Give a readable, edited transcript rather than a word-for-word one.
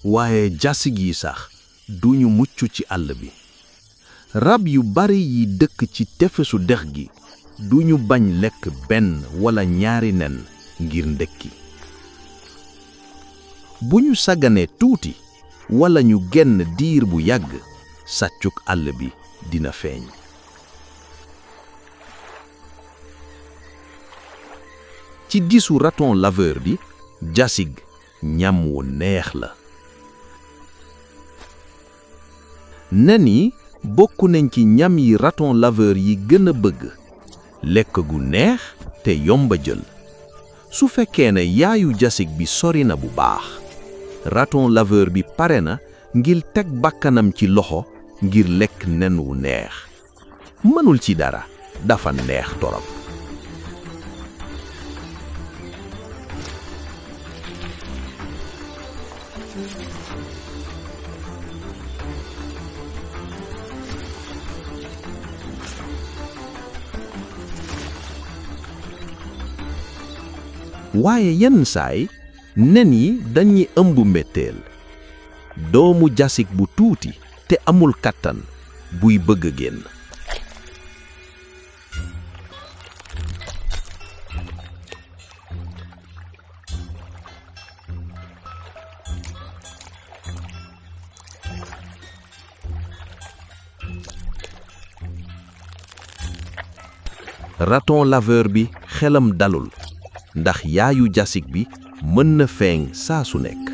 waaye jasig yi sax duñu mucc ci àll bi. rab yu bari yi dëkk ci tefesu dex gi duñu bañ lekk benn wala ñaari nen ngir ndekki. bu ñu sàgganee tuuti wala ñu genn diir bu yàgg sàccuk àll bi dina feeñ. ci disu raton laveur bi jasig ñam wu neex la. nen yi bokk nañ ci ñam yi raton laveur yi gën a bëgg. lekk gu neex te yomba jël. su fekkee ne yaayu jasig bi sori na bu baax raton laveur bi pare na ngir teg bakkanam ci loxo ngir lekk nen wu neex. mënul ci dara dafa neex torop. waaye yenn saay nen yi dañuy ëmb mbetteel. doomu jasig bu tuuti te amul kàttan buy bëgg a génn. raton laveur bi xelam dalul ndax yaayu jasig bi mën na feeñ saa su nekk.